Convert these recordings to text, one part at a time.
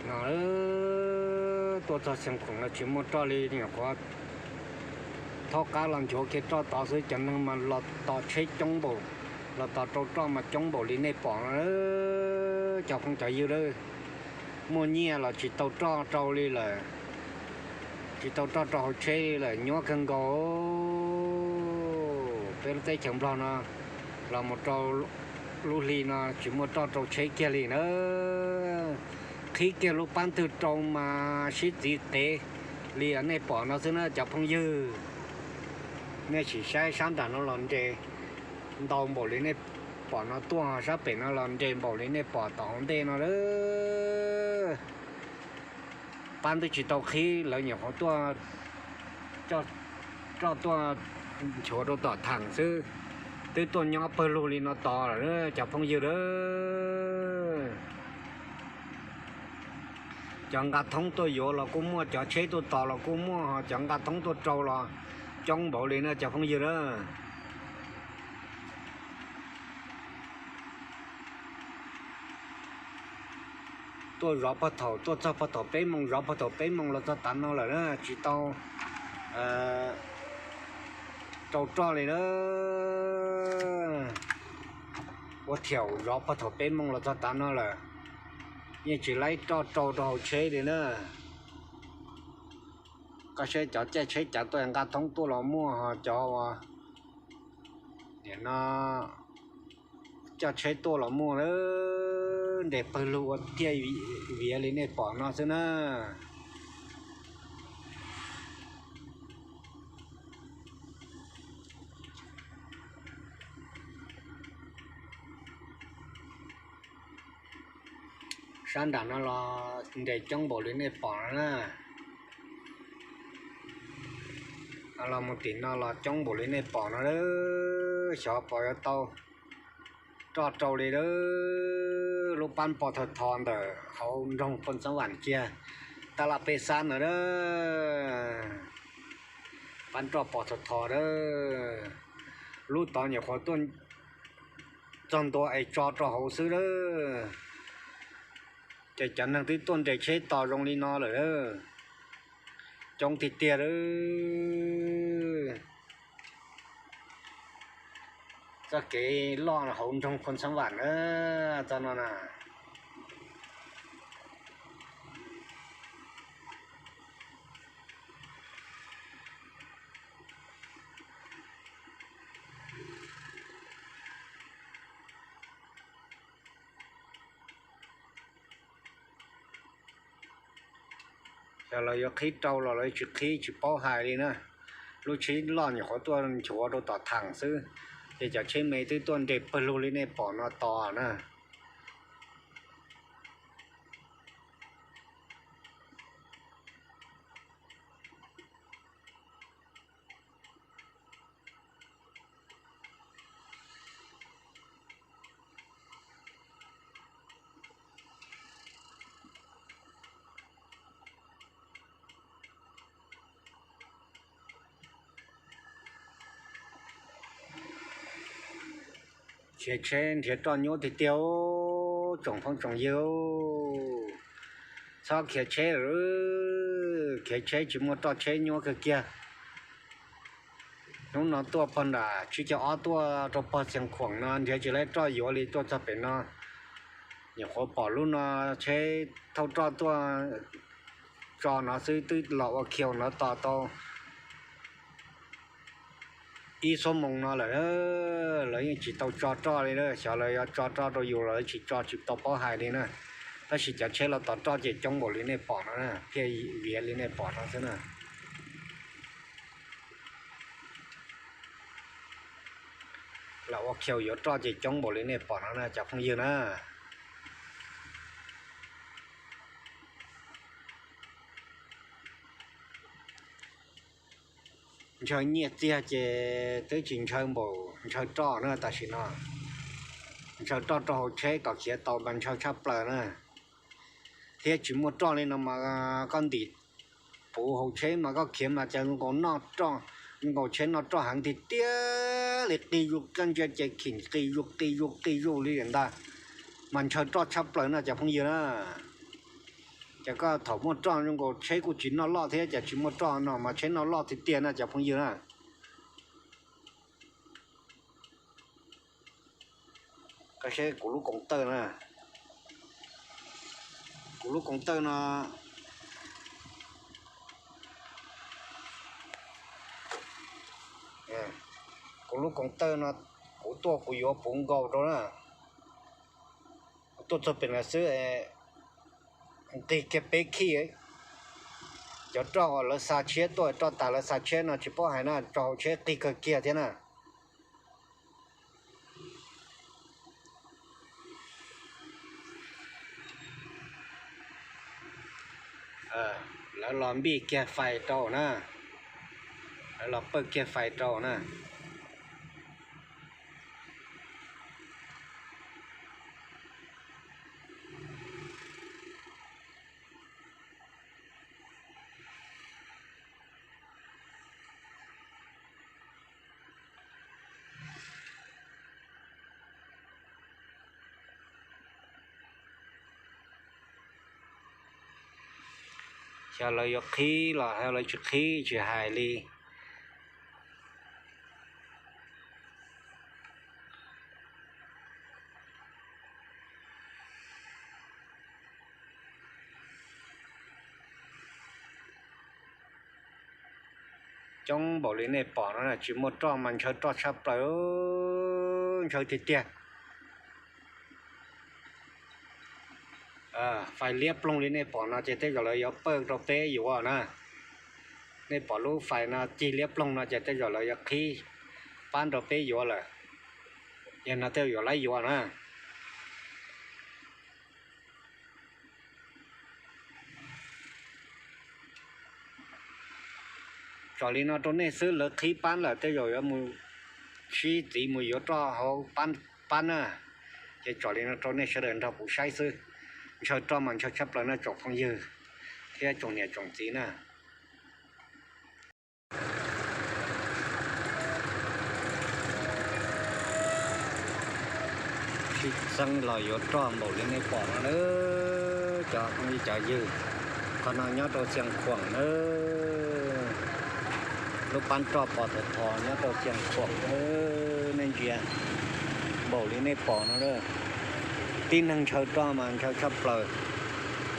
no, tuaj txog Xeev Khuam no tsis muaj roj li, nyuam qhuav thaub qab los nchuav kiag roj tod xwb, cov neeg mas los tos tsheb coob npaum, los tos rau roj mas coob npaum li nej pom no. Cov phooj cov ywg, muaj nyiaj los tsis tau roj rau li lawm, tsis tau roj rau hauv tsheb li lawm, nyuaj kawg nkaus. Peb lub teb chaws Nplog no los mus rau lub hli no tsis muaj roj rau tsheb kiag li na. Qhib kiag lub pab twg rau mas sib txiv qev li nej pom no xwb na cov phooj ywg. Nej sim saib sab nram no los nres ntau npaum li nej pom no tuaj, sab pem no los nres npaum li nej pom tom hauv ntej no lawm. Pab twb tsis tau qhib, lawv nyuam qhuav tuaj coj roj tuaj nchuav rau tom theem xwb, twb tuaj nyob pawg lug li no tos lawm cov phooj ywg lawm. Cov nqa thoob tuaj yuav los kuj muaj, cov tsheb tuaj tos los kuj muaj, ho cov nqa thoob tuaj rau los coob npaum li na cov phooj ywg na. Tuaj zov pog thaum, tuaj txog pog thaum peb moos, zov pog thaum peb moos los txog tav no lawm na, tsis tau rau roj li na. Ua thiaum zov pog thaum peb moos los txog tav no lawm, yeej tsis laib roj rau rau hauv tsheb li na. Koj saib cov caij tsheb cav tuaj nqa thoob tuaj los muaj, ho cov uas nim no coj tsheb tuaj los muaj lawm, nres pawg lug ua tiaj viav li nej pom no xwb na. Sab nram no los nres coob npaum li nej pom no na. Los mus tim no los coob npaum li nej pom no, xyov puas yuav tau roj rau li lawm. Lub pab pos thos thos ntawm hauv nroog Phoos Xab Vam kiag, tab laj peb xab no a. Pab roj pos thos thos a. Lub tod nyuam qhuav tuaj txog ntua es tso rau hauv xwb a. Ces cov neeg twb tuaj nres tsheb tos zoo li no lawm a. Coob tiag tiag a. Txoj kev loj hauv nroog Phoos Xab Vam na, txoj no na. Yog lawv yuav qhib rau los lawv tsis qhib tsis paub hais li na. Lub tsheb loj nyuam qhuav tuaj nchuav rau tom theem xwb, ces cov tsheb me twb tuaj nres pawg lug li nej pom no tos na. Khiav tsheb nrhiav roj nyuaj tiag tiag, tsoom phooj tsoom ywg. Txhob khiav tsheb lawm, khiav tsheb tsis muaj roj tsheb nyuaj kawg kiag. Hnub no tuaj pog nram tsib caug ob tuaj rau pog Xeev Khuam no nrhiav tsis laib roj yuav li, tuaj txog pem no nyuam qhuav pom lub no tsheb thauj roj tuaj tso no xwb twb los ua khiaus no tos tau ib xuab moos no lawm. Lawv yeej tsis tau tso roj li na, xyov lawv yuav tso roj rau yus los lawv tsis tso tsis tau paub hais li na. Tab sis cov tsheb los tos roj ces coob npaum li nej pom no, thiaj viav li nej pom no xwb na. Los ua khiaus yuav roj ces coob npaum li nej pom no na cov phooj ywg na. Ntshaw nyiaj txiag ces twb tsis ntshaw npaum ntshaw roj na tam sim no. Ntshaw roj rau hauv tsheb kom khiav tau mas ntshaw tshaj plaws na. Thiab tsis muaj roj li no mas koj ntim puv hauv tsheb mas koj khiav mas cas zoo nkaus noj roj, zoo nkaus tsheb noj roj heev tiag tiag li, qi zuj qi ntsia ces khim qi zuj qi zuj qi zuj li ntag. Mas ntshaw roj tshaj plaws na cov phooj ywg na. Ces koj thaum muaj roj zoo nkaus tsheb kuj tsis noj loj thiab, ces tsis muaj roj no mas tsheb noj loj tiag tiag na cov phooj ywg na. Koj saib kuv lub koom tawj na, kuv lub koom tawj no, kuv lub koom tawj no, kuv tuaj kuv yuav puv nkaus rau na. Kuv tuaj txog pem no xwb, nqig kiag peb khij. Cov roj uas lawv xa tshiab tuaj, roj tas lawv xa tshiab no tsis paub hais na, rau hauv tsheb qig kawg kiag thiab na. Lawv los npij kiag fais rau na, lawv los pawj kiag fais rau na. Xyov lawv yuav qhib los lawv tsis qhib tsis hais li. Coob npaum li nej pom no tsis muaj roj mas ntshaw roj tshaj plaws, ntshaw tiag tiag. Fais liab ploog li nej pom no ces tej zaum lawv yuav pawj rau peb yuav na. Nej pom lub fais no cig liab ploog no ces tej zaum lawv yuav qhib pab rau peb yuav lawm. Yog no tej zaum yuav laib yuav na. Tsom li no rau nej xwb, lawv qhib pab lawm tej zaum yuav mus sib txiv mus yuav roj hauv pab na. Ces tsom li no rau nej sawv daws nrog kuv saib xwb. Ntshaw roj mas ntshaw tshaj plaws na tsoom phooj ywg thiab tsoom niam tsoom txiv na. Sib txeeb los yuav roj npaum li nej pom no lawm cov phooj ywg cov ywg. Qhov no nyob rau Xiav Khuam na. Lub pab roj pos thov thov nyob rau Xiav Khuam na. Nej ntsia npaum li nej pom no lawm. Tib neeg ntshaw roj mas ntshaw tshaj plaws.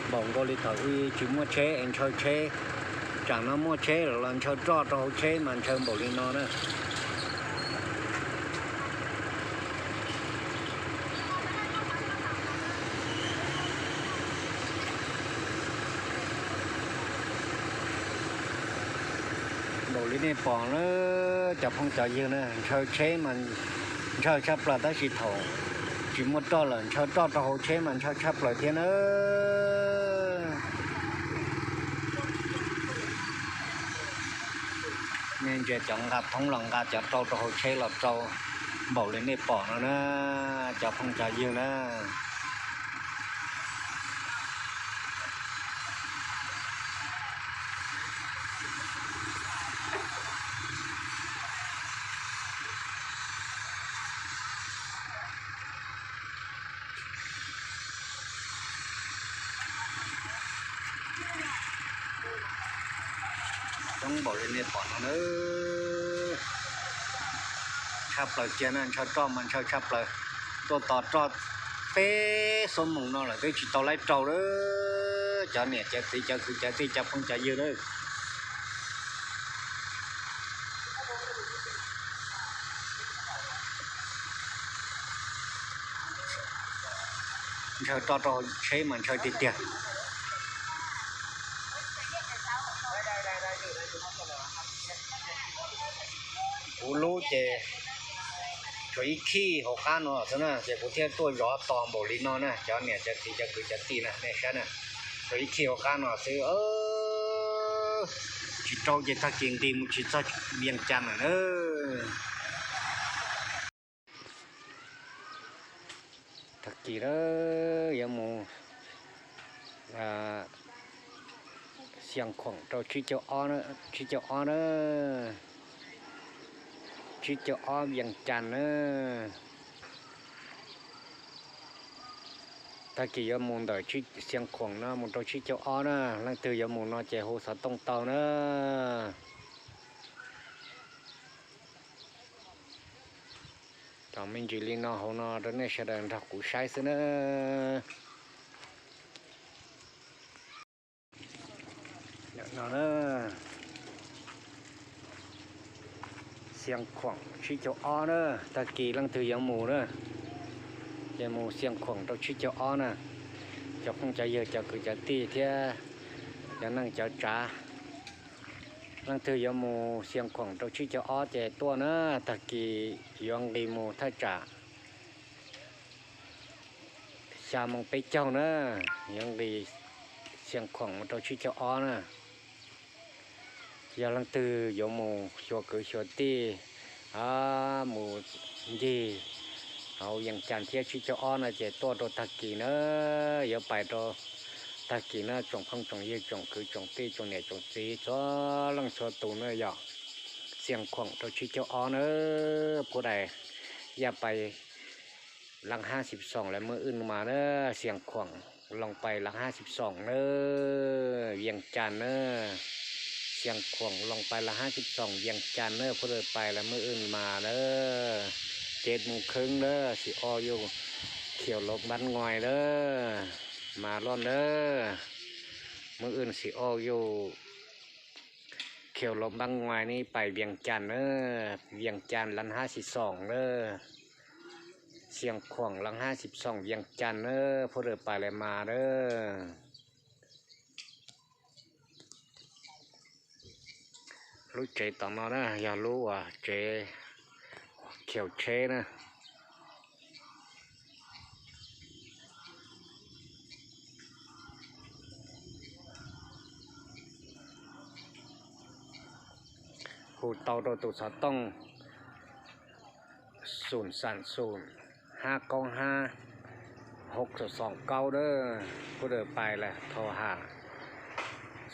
Npaum nkaus li thaum ub tsis muaj tsheb es ntshaw tsheb. Tsam no muaj tsheb lawm los ntshaw roj rau hauv tsheb mas ntshaw npaum li no na. Npaum li nej pom na, cov phooj cov ywg na, ntshaw tsheb mas ntshaw tshaj plaws tab sis thaum tsis muaj roj lawm ntshaw roj rau hauv tsheb mas ntshaw tshaj plaws thiab na. Nej ntsia cov nqa thoob los nqa cov rau rau hauv tsheb los rau npaum li nej pom no na, cov phooj cov ywg na. Coob npaum li nej pom no na, tshaj plaws kiag na, ntshaw roj mas ntshaw tshaj plaws. Tuaj tos roj peb xuab moos no lawm twb tsis tau laib rau lawm. Cov niam cov txiv cov kwv cov tij cov phooj cov ywg lawm. Ntshaw roj rau tsheb mas ntshaw tiag tiag. Kuv lub ces tshuav ib khij hauv qab no xwb na, ces kuv thiaj tuaj zov tos npaum li no na, cov niam cov txiv cov kwv cov tij na, nej saib na, tshuav ib khij hauv qab no xwb. Tsis rau ces tag kis nqis mus tsis txog Vias Cas lawm na. Tag kis lawm yuav mus Xias Khuam rau tsib caug ob na, tsib caug ob Vias Cas na. Tag kis yuav mus ntawm Xiav Khuam no mus rau Tsib Caug Ob na, leej twg yuav mus no ces hu xov tooj tau na. Cov me ntsis li no hauv no rau nej sawv daws nrog kuv saib xwb na. No, Xiav Khuam Tsib Caug Ob na, tag kis leej twg yuav mus na, ces mus Xiav Khuam rau Tsib Caug Ob na. Cov phooj cov ywg cov kwv cov tij thiab cov neej cov tsav, leej twg yuav mus Xiav Khuam rau Tsib Caug Ob ces tuaj na, tag kis yuav nqis mus thaj tsam xya moo peb caug na, yuav nqis Xiav Khuam mus rau Tsib Caug Ob na. Yog leej twg yuav mus xyuas kwv xyuas tij, mus ncig hauv Vias Cas thiab Tsib Caug Ob no ces tuaj rau tag kis na, yuav pais rau tag kis na tsoom phooj tsoom ywg tsoom kwv tsoom tij tsoom niam tsoom txiv txhua leej txhua tus na yom. Xiav Khuam rau Tsib Caug Ob na, phuv dais yaj pais lab hab xib xoom lawv muaj wj mas na, Xiav Khuam loo pais lab hab xib xoom na, Vias Cas na. Xiav Khuam loo pais lab hab xib xoom Vias Cas na, phuv dais pais lawv muaj wj mas na, ces mus khwb na, xim o yus khiav lov npab nguais na, mas loj na, muaj wj xim o yus khiav lov npab nguais ne pais Vias Cas na, Vias Cas lab hab xib xoom na, Xiav Khuam lab hab xib xoom Vias Cas na, phuv dais pais lawv mas na. Lub tsev tom no na yog lub uas tsev khiav tsheb na. Hu tau rau tus xov tooj xoom xam xoom hab kaub hab hauv xoom xoom kaub na, phuv dais pais lawv thov has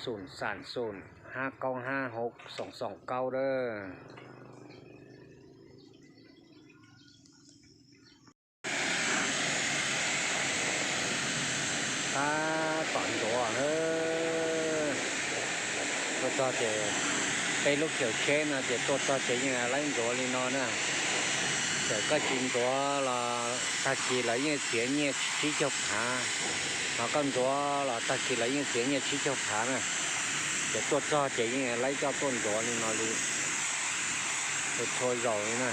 xoom xam xoom hab kaub hab hauv xoom xoom kaub na. Tab tom ntxuav na, tuaj txog ces peb lub khiav tsheb no ces tuaj txog ces yeej laib ntxuav li no na. Txawm koj tsis ntxuav los tag kis lawv yeej txiav nyiaj tsib caug phav, ho koj ntxuav los tag kis lawv yeej txiav nyiaj tsib caug phav na. Ces tuaj txog ces yeej laib coj tuaj ntxuav li no li, txhua zaus li na.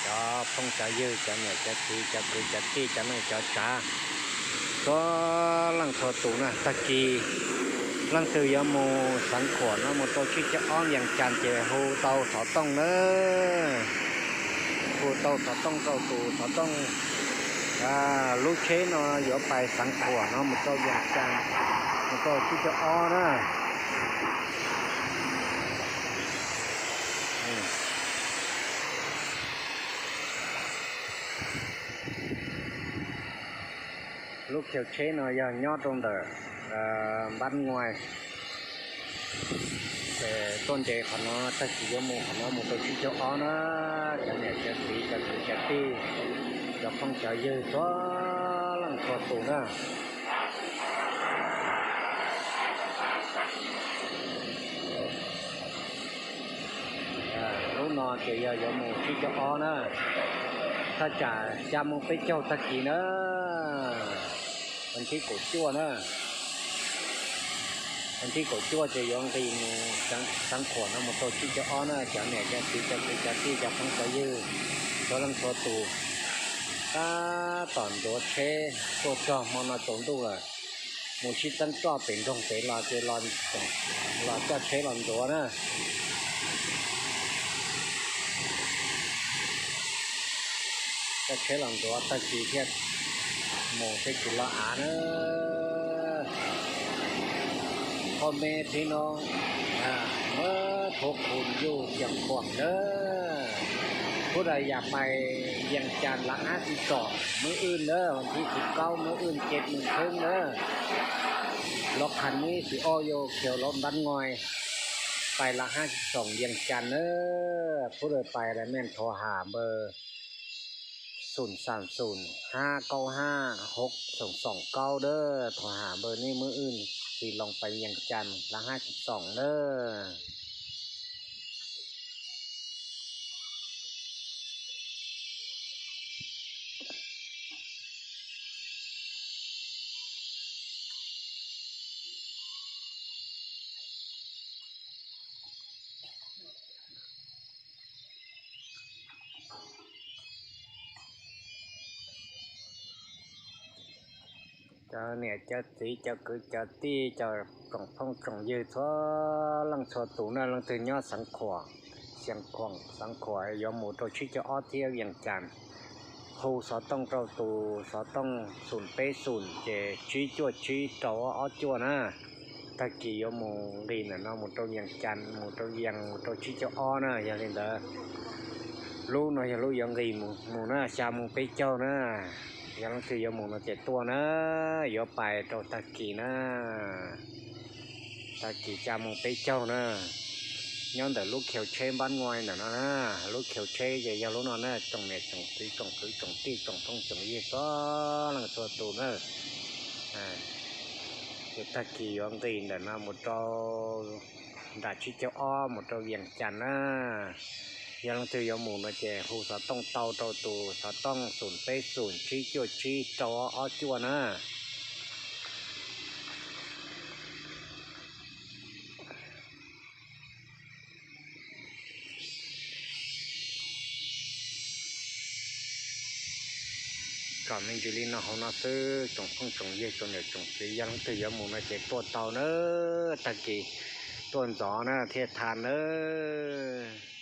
Cov phooj cov ywg cov niam cov txiv cov kwv cov tij cov neej cov tsav, txhua leej txhua tus na, tag kis leej twg yuav mus Xeev Khuam no mus rau Tsib Caug Ob Vias Cas ces hu tau xov tooj na, hu tau xov tooj rau tus xov tooj. Lub tsheb no yuav pais Xeev Khuam no mus rau Vias Cas, mus rau Tsib Caug Ob na. Lub khiav tsheb no yog nyob rau ntawm Npab Nguais, ces tuaj nres qhov no tag kis yuav mus qhov no mus rau Tsib Caug Ob na. Cov niam cov txiv cov kwv cov tij, cov phooj cov ywg txhua leej txhua tus na. Lub no ces yog yuav mus Tsib Caug Ob na, thaj tsam xya moo peb caug tag kis na, vas thib kaum cuaj na. Vas thib kaum cuaj ces yuav nqis mus Xeev Khuam no mus rau Tsib Caug Ob na. Cov niam cov txiv cov kwv cov tij cov phooj cov ywg txhua leej txhua tus, tab tom ntxuav tsheb tuaj txog hmo no tsaus ntuj lawm, mus sib txeeb roj pem nroog pem los ces los coj tsheb los ntxuav na. Coj tsheb los ntxuav tag kis thiaj mus thiaj tsis los av na. Koj me thiab no, muab thuav khum yug Xiav Khuam na. Kuv daim yam pais Vias Cas lav ab tsis tsom muab wj na, vas thib kaum kaub muab wj ces mus khwb na. Los qhas neb xim o yus khiav los Npab Nguais. pais lab hab xoom Vias Cas na, pub lawv pais lawv mej thov ham npawb xoom xoom xoom hab kaub hab hov xoom xoom kaub na, thov ham npawb nej muaj wj tsi loo pais Vias Cas lab hab xoom na. Cov niam cov txiv cov kwv cov tij cov tsoom phooj tsoom ywg txhua leej txhua tus na, leej twg nyob Xeev Khuam, Xeev Khuam, Xeev Khuam yuav mus rau tsib caug ob thiab Vias Cas, hu xov tooj rau tus xov tooj xoom peb xoom ces tsib cuaj tsib rau ob cuaj na. Tag kis yuav mus nqis ntawm no mus rau Vias Cas, mus rau Vias, mus rau tsib caug ob na. Yog li ntawd, lub no yog lub yuav nqis mus na, xya moos peb caug na. Yog leej twg yuav mus no ces tuaj na, yuav pais rau tag kis na. Tag kis xya moos peb caug na, nyob ntawm lub khiv tsheb npab nguai ntawm no na. Lub khiv tsheb ces yog lub no na, tsoom niam tsoom txiv tsoom kwv tsoom tij tsoom phooj tsoom ywg txhua leej txhua tus na. Ces tag kis yuav nqis ntawm no mus rau nram tsib caug ob mus rau Vias Cas na. Yog leej twg yuav mus no ces hu xov tooj tau rau tus xov tooj xoom peb xoom tsib cuaj tsib rau ob cuaj na. Kom me ntsis li no hauv no xwb tsoom phooj tsoom ywg tsoom niam tsoom txiv, yog leej twg yuav mus no ces tuaj tau na, tag kis tuaj ntxov na thiaj tau nawb.